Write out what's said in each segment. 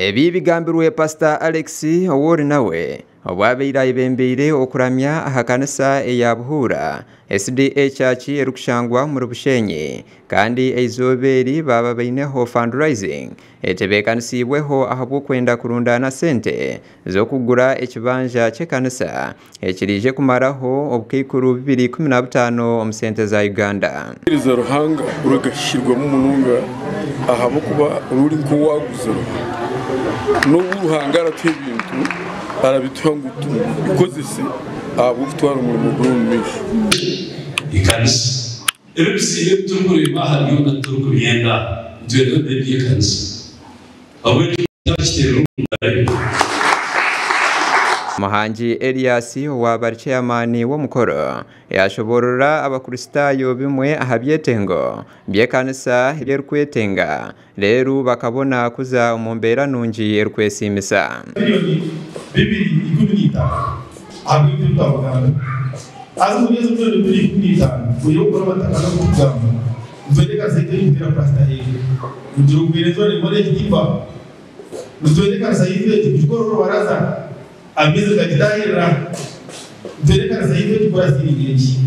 Ebi bigambirwe Pasita Alex Owori nawe obu abaire ayebembeire okuramya aha kanisa eya Buhuura SDA Church erikushangwa omuri Bushenyi kandi eizooba eri baaba baineho fundraising etebeekanisiibweho ahabw'okwenda kurundaana sente z'okugura ekibanja ky'ekanisa ekiriije kumaraho obukaikuru 215 omu sente za Uganda. Kuheereza Ruhanga oragahirwamu munonga ahabw'okuba ori nk'owaguzirwe. N'obu Ruhanga aratuha ebintu, arabituha ngu tubikozese ahabw'okutwara omurimo gwe omu maisho. Ekanisa. Ebi ebisiibo ebi turikureeba aha byona titurikubyenda, nitwenda bibe eby'ekanisa. Ahabw'ekyo mutakiteerera omu ngaro. Muhangi Elias owaaba ari ceyamaani w'omukoro yaashoboorora Abakristaayo bimwe aha byetengo by'ekanisa ebi erikwetenga reero bakabona kuza omu mbeera nungi erikwesiimisa. Milioni 215 ahabw'ebintu ebi twabagambira. Haza omuri ezo milioni 215, oihireho okugura amataka n'ogw'okugamba, nitwenda ekanisa yaitu ei kuteera purasita aheeru, kugira obuveera enjura neemara ekitimba. Nitwenda ekanisa yaitu egi kugikora orubaraza, amaizi gagitaahirira. Nitwenda ekanisa yaitu egi kukora siiringi egi.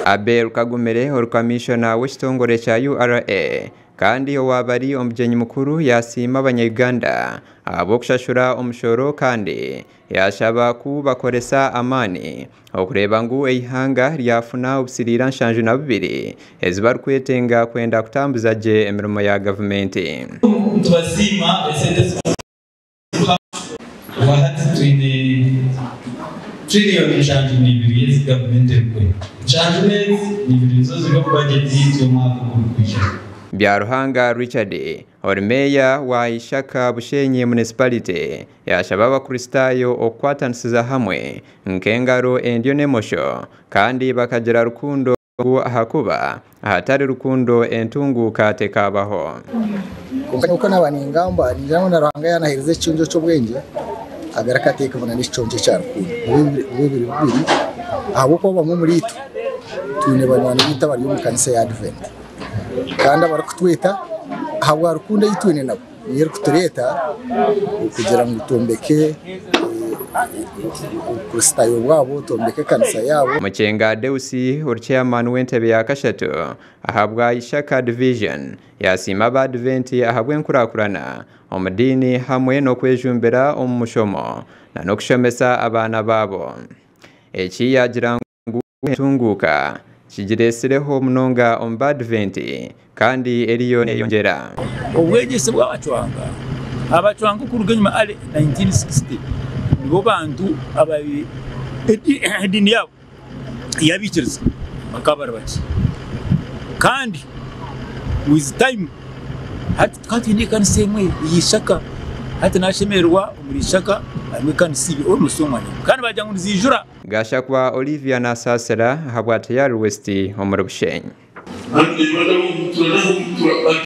Abel Kagumire ori kamiishona w'ekitongore kya URA kandi owaaba ari omugyenyi mukuru yaasiima abanya-Uganda ahabw'okushashura omushoro kandi yaashaba ku bakoresa amaani okureeba ngu eihanga ryafuna obusiriira 72 ezi barikwetenga kwenda kutambuza gye emirimo ya gavumenti. Nitubasiima esente ezi murikutuha. Obwahati twine tiriyoni 72 ezi gavumenti erikuha. Nshanju n'ezi n'ibiri nizo ziri omu bajeti yaitu y'omwaka ogurikwija. Byaruhanga Richard, ori meeya wa Ishaka Bushenyi Municipality yaashaba Abakristaayo okukwatanisiza hamwe nk'engaro endyo n'emosho kandi bakagira rukundo ahakuba ahatari rukundo entunguuka tekaabaho. Kwonka nyowe ku naaba ningamba, ningira ngu na Ruhanga yaanaheereza ekiconco ky'obwengye, agaruke ateekemu n'ekiconco ekya rukundo. Bibe biri bibiri, ahabw'okuba bamwe omuriitwe twine banywani baitu abari omu kanisa ya Advent. Kandi abarikutweta ahabwa rukundo ei twine nabo, niyo erikutureeta kugira ngu twombeke obukristaayo bwabo, twombeke ekanisa yaabo. Mukyenga Deus ori chairman w'entebe ya kashatu ahabwa Ishaka Division yasiima Abaadiventi ahabw'enkurakurana omu diini hamwe n'okwejumbira omu mushomo na n'okushomesa abaana baabo. Eki yaagira ngu entunguuka kigiretsireho munonga omu Baadiventi kandi eriyo neeyongyera. Obwegyese bw'Abacwanga Abacwanga okuruga enyima early 1960 nibo bantu ababaire ediini yaabo ey'abaikiriza bakaba bari bakye kandi with time hati tukaba twine ekanisa emwe ey'eishaka hati nashemererwa omuri ishaka harimu ekanisa ibiri almost omwanya gumwe kandi bagira ngu niziijura. Gashakwa Olivia Nasasira ahabwa Tayari West omuri Bushenyi.